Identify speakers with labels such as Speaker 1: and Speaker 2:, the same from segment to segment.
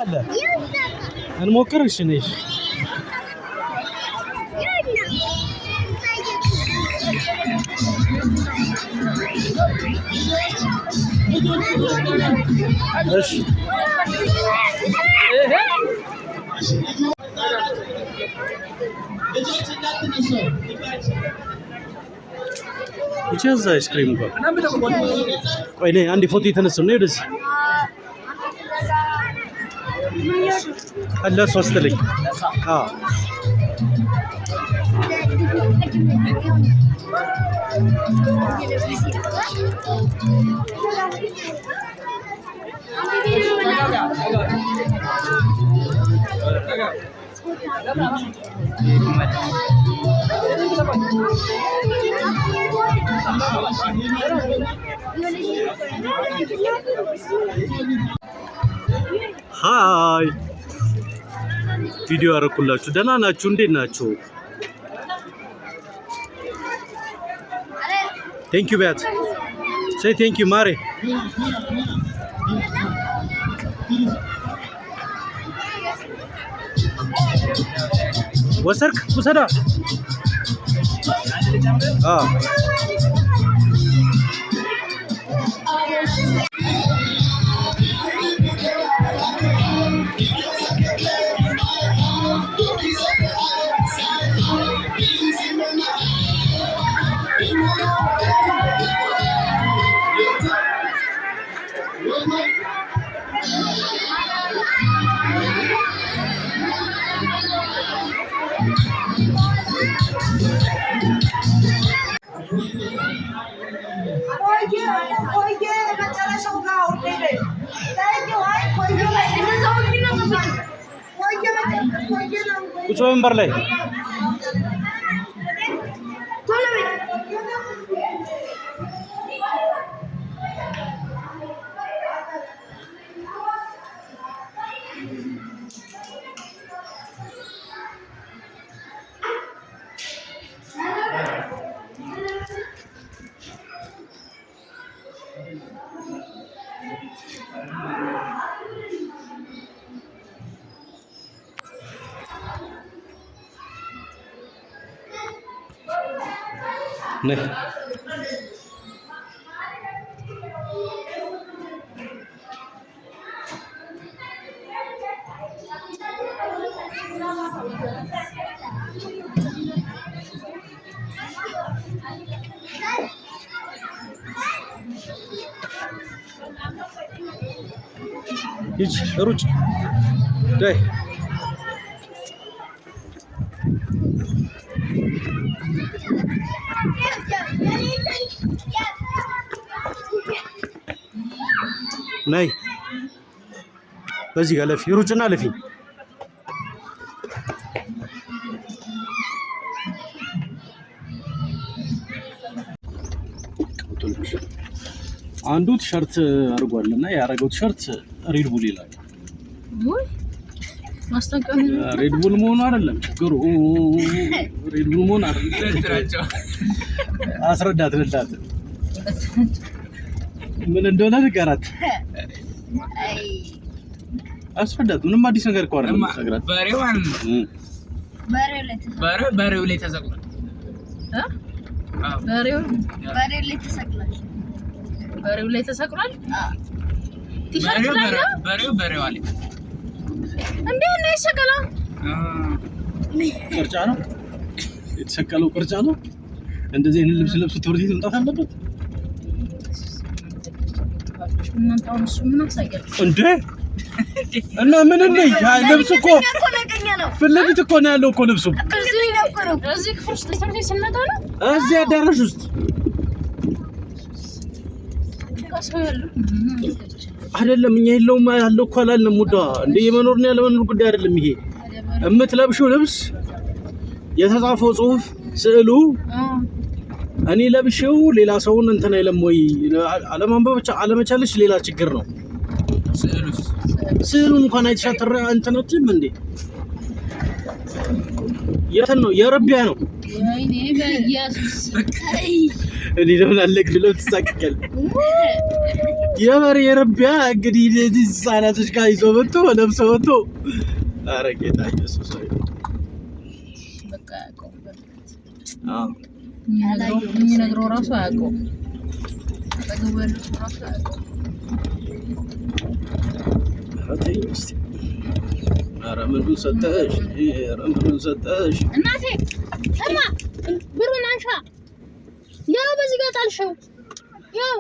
Speaker 1: አለ እንሞክር። እሺ ነሽ። እሺ ይቺ እዛ አይስክሪም ጋር ቆይ ነይ አንዴ ፎቶ የተነሳው ነው። ወደዚህ ለእሷ ስትለኝ አዎ Hi ቪዲዮ ያደረኩላችሁ ደህና ናችሁ? እንዴት ናችሁ? Thank you ቢያት say thank you ማሬ። ወሰርክ ውሰዳ። አዎ ቁጭ ወንበር ላይ። ነይ። ሂጂ ሩጭ ዳይ። ነይ በዚህ ጋር ለፊ ሩጭና ለፊ። አንዱ ቲሸርት አድርጓል እና ያደረገው ቲሸርት Red Bull ይላል። Red Bull መሆኑ አይደለም ችግሩ፣ Red Bull መሆኑ አይደለም። አስረዳት ልላት ምን እንደሆነ ንገራት፣ አስረዳት። ምንም አዲስ ነገር እኮ አይደለም።
Speaker 2: በሬው በሬው ላይ ተሰቅሏል።
Speaker 3: በሬው በሬው ላይ ተሰቅሏል። ቲሸርት ላይ ነው።
Speaker 2: በሬው በሬው አለ
Speaker 3: እንዴ? ነው ይሰቀላል።
Speaker 1: ቅርጫ ነው የተሰቀለው፣ ቅርጫ ነው። እንደዚህ አይነት ልብስ ለብሶ ትምህርት ቤት መምጣት አለበት
Speaker 3: እናንተ አሁን እሱ ምን አሳያችሁ
Speaker 1: እንዴ? እና ምን እንይ? ልብሱ እኮ ፊት ለፊት እኮ ነው ያለው እኮ ልብሱ።
Speaker 3: እዚህ ክፍል ውስጥ ትምህርት ቤት ስንመጣ ነው
Speaker 1: እዚህ አዳራሽ ውስጥ
Speaker 3: ሰው ያለው
Speaker 1: አይደለም። እኛ የለውም ያለው እኮ አላልንም። ውዷ እንደ የመኖርና ያለመኖር ጉዳይ አይደለም ይሄ። የምትለብሺው ልብስ፣ የተጻፈው ጽሁፍ፣ ስዕሉ እኔ ለብሼው ሌላ ሰውን እንትን አይልም ወይ? አለማንበብ ብቻ አለመቻልሽ ሌላ ችግር ነው። ስዕሉን እንኳን አይተሻት እንትን አትልም እንዴ? የትን ነው የረቢያ ነው።
Speaker 3: ወይኔ በኢየሱስ።
Speaker 1: እኔ ለምን አለቅልለው ትሳቅቀል የበሬ እርቢያ እንግዲህ እነዚህ ህጻናቶች ጋር ይዞ መጥቶ ለብሶ መጥቶ፣ ኧረ ጌታ ኢየሱስ ሆይ።
Speaker 3: በቃ አያውቀውም።
Speaker 1: አዎ።
Speaker 3: የሚነግረው ራሱ አያውቀውም። አጠገቡ ያለው ሰው ራሱ አያውቀውም።
Speaker 1: ኧረ ተይኝ እስኪ። ኧረ ምኑን ሰጠሽ? ኧረ ምኑን ሰጠሽ?
Speaker 3: እናቴ እማ ብሩን አንሻ። ያው በዚህ ጋር ጣልሽው። ያው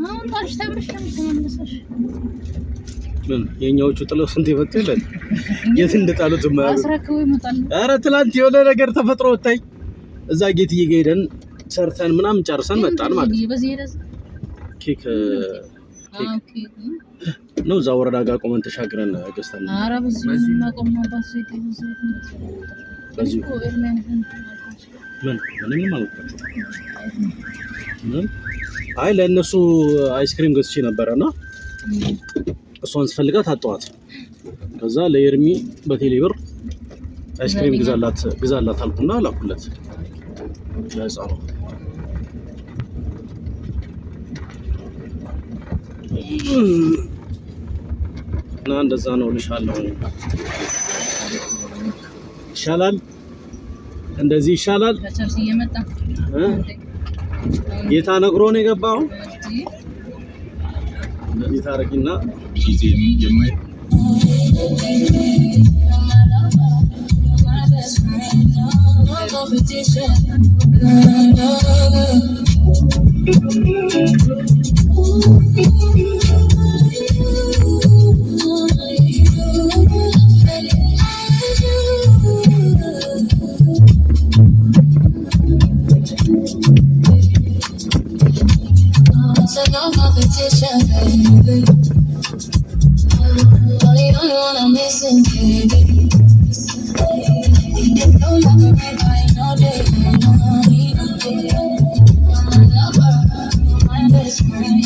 Speaker 3: አሁን ጣልሽ ተብለሽ ነው ተመለሰሽ።
Speaker 1: ምን የኛዎቹ ጥለው ስንት የመጡ የለን የት እንደጣሉት የማያውቁ።
Speaker 3: አስረክበው ይመጣሉ።
Speaker 1: ኧረ ትላንት የሆነ ነገር ተፈጥሮ ወጣኝ። እዛ ጌትዬ ጋ ሄደን ሰርተን ምናምን ጨርሰን መጣን ማለት ነው።
Speaker 3: በዚህ ሄደ።
Speaker 1: ኬክ
Speaker 3: okay።
Speaker 1: ነው እዛ ወረዳ ጋር ቆመን ተሻግረን ገዝተን
Speaker 3: ኧረ በዚህ የምናቆም ነው። በዚህ በዚህ
Speaker 1: በዚሁ
Speaker 3: እኮ ኤርሚያስ
Speaker 1: ምን ምንም አልወጣችም። ምን አይ ለእነሱ አይስክሪም ገዝቼ ነበረና እሷን ስፈልጋት አጣኋት። ከዛ ለኤርሚ በቴሌ ብር አይስክሪም ግዛላት ግዛላት አልኩና ላኩለት ለህፃኑ። እና እንደዛ ነው እልሻለሁ። ይሻላል፣ እንደዚህ ይሻላል።
Speaker 3: ከ church እየመጣ
Speaker 1: እ? ጌታ ነግሮ ነው የገባው። እንደዚህ ታረጊና
Speaker 2: ጊዜ የማይ
Speaker 4: No competition. No, no. So no competition, baby. Only only one I'm missing, baby. Flow like a river, ain't no day, no need, no day. You're my lover, you're my best friend.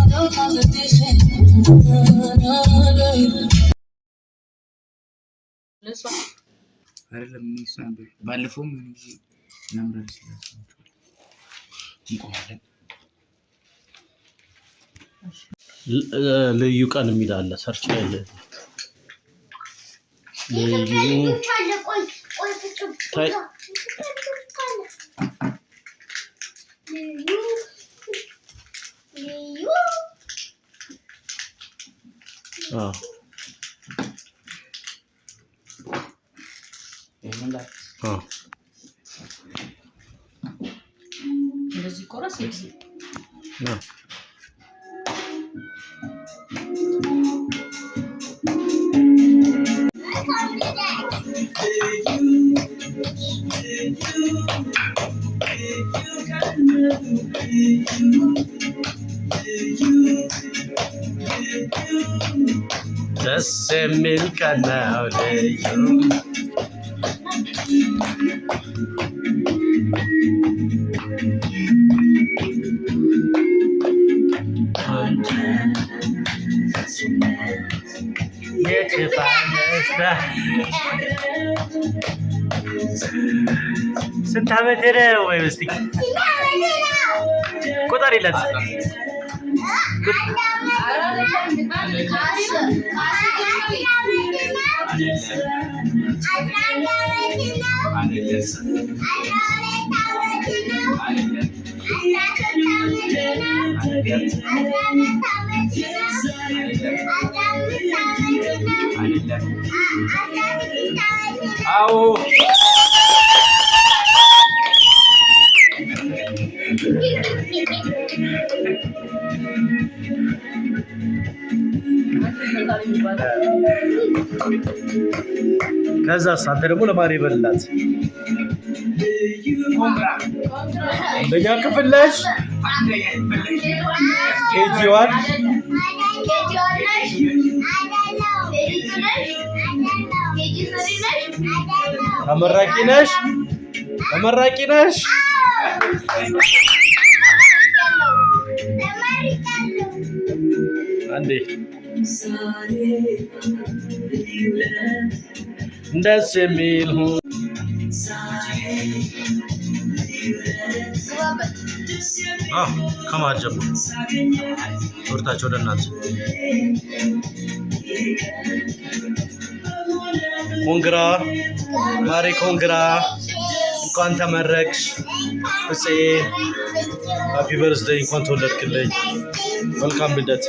Speaker 4: No competition, no, no.
Speaker 3: ለእሷ
Speaker 2: አይደለም እኔ እሷ ነበር። ባለፈውም የሆነ ጊዜ ያምራል ስላሰባችኋል እንቆማለን።
Speaker 1: ልዩ ቀን የሚል አለ። Search ላይ ልዩ ታይ።
Speaker 5: ልዩ
Speaker 1: አዎ።
Speaker 2: ይሄንን ላይ
Speaker 1: አዎ።
Speaker 3: እንደዚህ ቆረስ።
Speaker 1: አዎ። ደስ የሚል ቀን ነው ልዩ። ስንት ዓመት ሄደ? ወይ እስቲ ቁጠሪለት።
Speaker 2: አዎ።
Speaker 1: ከዛ አንተ ደግሞ ለማሪ በልላት። አንደኛ ክፍል ነሽ፣ KG 1። ተመራቂ ነሽ፣ ተመራቂ ነሽ። አንዴ ደስ የሚል ሁን።
Speaker 3: ዝጋበት።
Speaker 1: አዎ፣ ከመሀል ጀምሮ ወርታቸው ወደ እናት። Congra ማሬ፣ congra፣ እንኳን ተመረቅሽ ፍፄ። Happy birthday፣ እንኳን ተወለድክልኝ። መልካም ልደት።